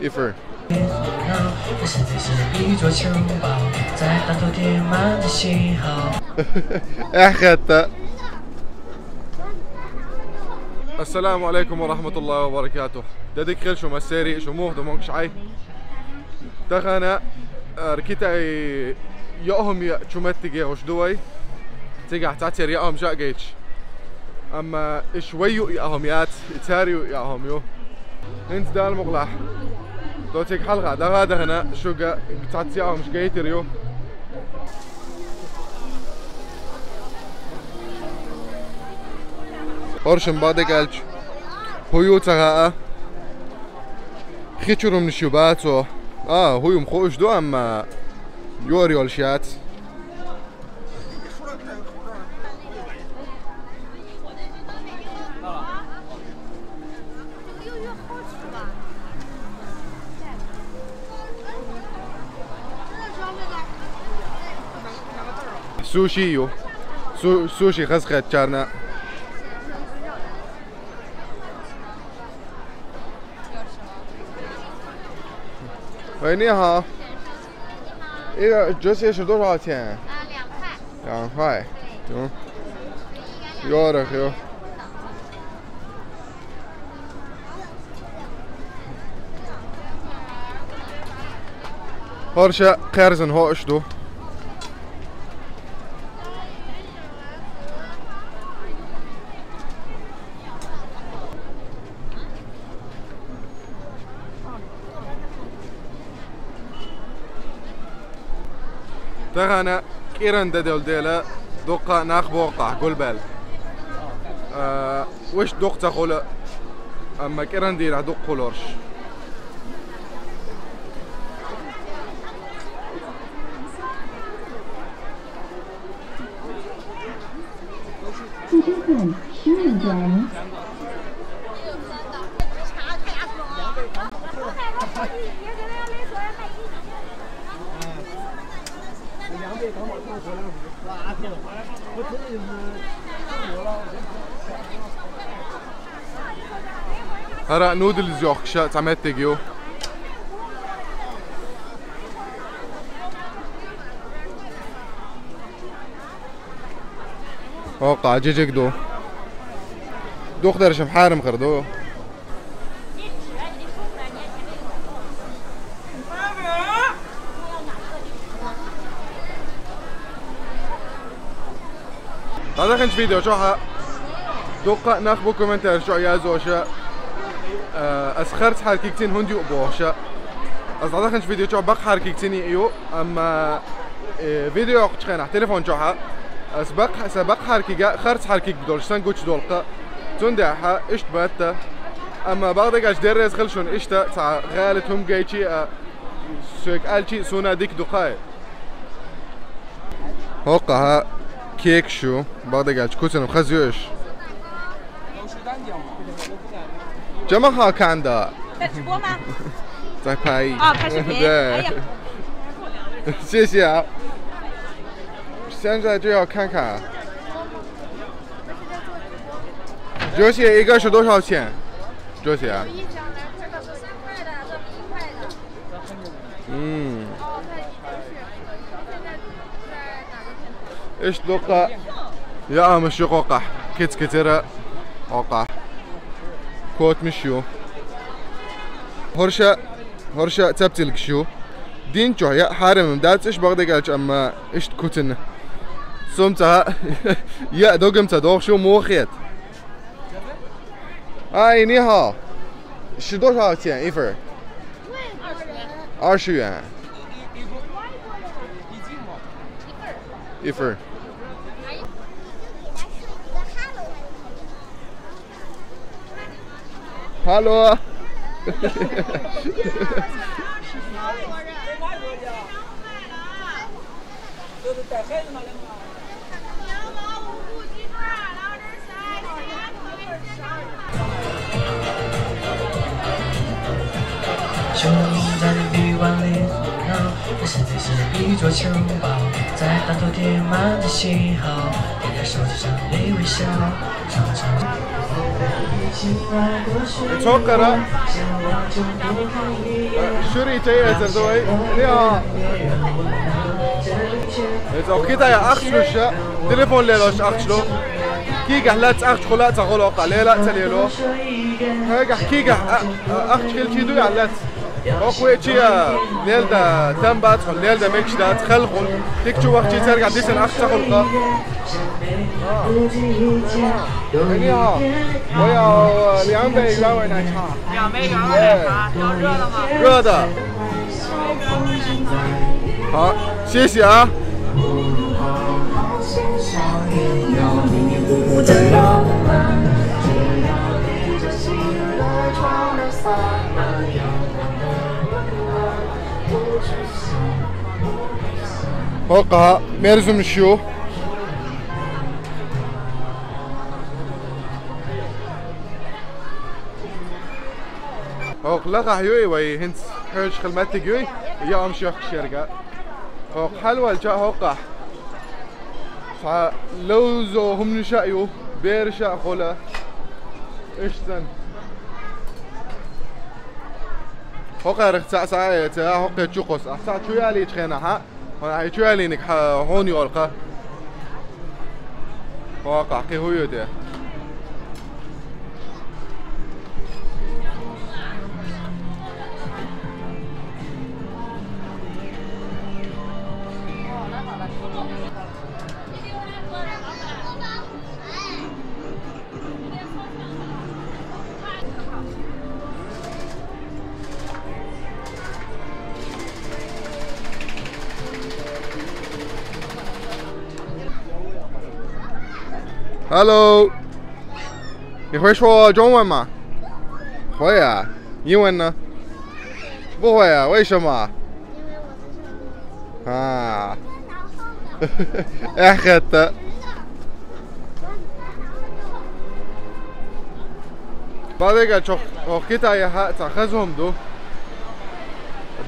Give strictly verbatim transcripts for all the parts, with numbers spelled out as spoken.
Ifir. 是你是一座城堡，在大头天马的信号。 احكت. السلام عليكم ورحمة الله وبركاته. ددك خير شو مسيري شو موخ دموك شعي. تخنا، آه، ركيتا ي-، يأهم ي-، شو متجي وش دوي. تيجا تعتر يأهم شاقيتش. أما إيش ويو يأهم يات، يتاريو يأهم يو. هنت دال مغلح. دوتيك حلقة، دغا دغنا، شو قا-، تعتر يأهم شقيتر يو. هورشن بادك ألج. هو يو تغاء. خيتشرم نشيوباتو. آه، هو يوم خوش دو أما يور يول شات. سوشي يو. سو-، سوشي خزخة تشارنا. وينيها؟ 一个这些是多少钱？啊，两块。两块。行。有的，有。هرشة خيرزن هو اشدو. تغانا كيران ددول ديلا دوقا ناخ بوقا قول بال. آه، وش دوق تقول؟ أما كيران ديلا دوق قولورش. هرا نودلز يوخ شا تعمل تيجيو. اوقع جيجيك دو. دو خدر شم حارم خردو. هذا خنش فيديو شو ها. دوقة نخبو كومنتار شو يا زوشة. آه، أسخرت حركي كتين هندي وبوشة. أصلا خنش فيديو شو بق حركي كتين يو. أما، إيه، فيديو أخش خينا تليفون شو ها. أسبق، سبق حركي جا، خرت حركي بدول شسن قوتش دولقة. تون داحة، إشت باتا. أما بعض قاش دير ريز خلشون إشتا، تاع غالت هم قايتشي، آه، سويك آلتشي سونا ديك دقاي. هوقها كيك شو، بعض قاش كوتن وخزيوش. جمعها كان دا. 在直播吗？在拍。哦，拍视频。对。哎呀。谢谢啊。现在就要看看啊。这些一个是多少钱？这些啊。嗯。 إيش دوقة؟ يا مش قوقح. كت كترة. قوقح. كوت مشيو. هرشة، هرشة تبتل كشو. دين شو يا حارم دات إيش بغداد قالش أما إيش تكوتن. سمتها. يا دوقم تدوق شو مو خيت. آي نيها. شو دوش هاوتين إيفر؟ 二十元。一份儿。Hello。做襁褓，在大头天忙的信号，点点手指上微微笑，常常。 It's hokka. Shuri jay ezerduway. Ja. It's hokka, ja, acht Slusha. Telefon lelosh acht Slu. Kiga lats acht Slu, lats a golo ka lela tsalelo. Hega kiga acht Slu du ja lats. Okwe chia lel da tambat, lel da mekshdat, khalkhul. Tik chu waqti serga disan acht Slu ka. Anyhow, we are, uh, Liang Bei Rawa Nai Cha. Yeah. 热的。好，谢谢啊。 Hoqqa, merzum shu. Hoq laqa yui wai hins hirsch khilmatik yui. Ya am shakh sherga. Hoq halwal ja hoqqa. Fa lawzo hum nisha yu. Ber sha khola. Ishtan. Hoqqa rikh sa sa ya ta hoqqa chukos. Sa chuyali chkhena ha. Hona ay chuyali nik ha honi olqa. Hoqqa ki huyu te. Hello. 你会说中文吗？会啊。英文呢？不会啊，为什么？ ها. اخت. بعدين قال شو، وقتها يا ها، تاخذهم دو.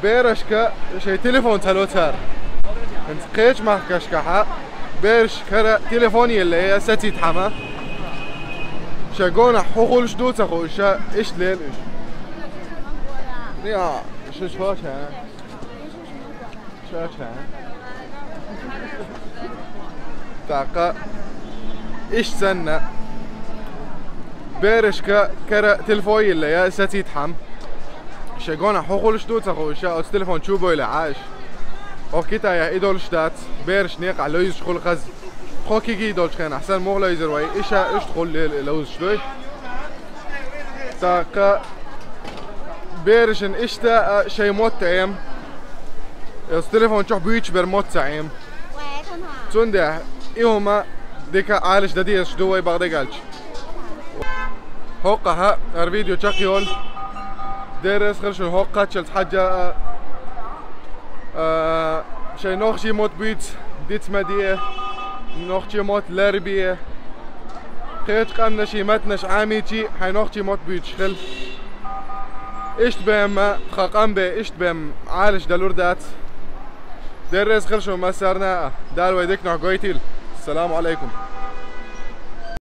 بيرشكا شي تليفون تلوتر. انت قيش ما كشكا ها. بيرشكا تليفون يلي يا ستي تحما. شا قونا حقول شدوتا خو، شا ايش ليل ايش. يا، شو شو شا. Şaşa. Taqa. İş senne. Berişka kere telefon yille ya, seti tam. Şegona hoqul ştu taxu şa o telefon çuboyla aş. O kitaya idol ştat. Beriş ne qalo yüz şul qaz. Xoki gi idol çıkan ahsen moğla yüzür vay. İşa üst qul lil luz ştoy. Taqa. Berişin işte şey mot tayım. Telefon çok büyük bir mot tayım. Tsunde ihuma dika aliş dadiyeş duway bagde galç. Hoqqa ha, her video çaq yol. Deres xırşun hoqqa çelt hacca. Şey noxçi mot büyük dit mediye. Noxçi mot lerbiye. Qeç qamna şey matnaş amiçi, hay noxçi mot büyük şxil. İşt bem, xaqam be, işt bem, aliş dalurdat. Deres xırşun masarna, dal waydik nox goytil. Selamu aleyküm.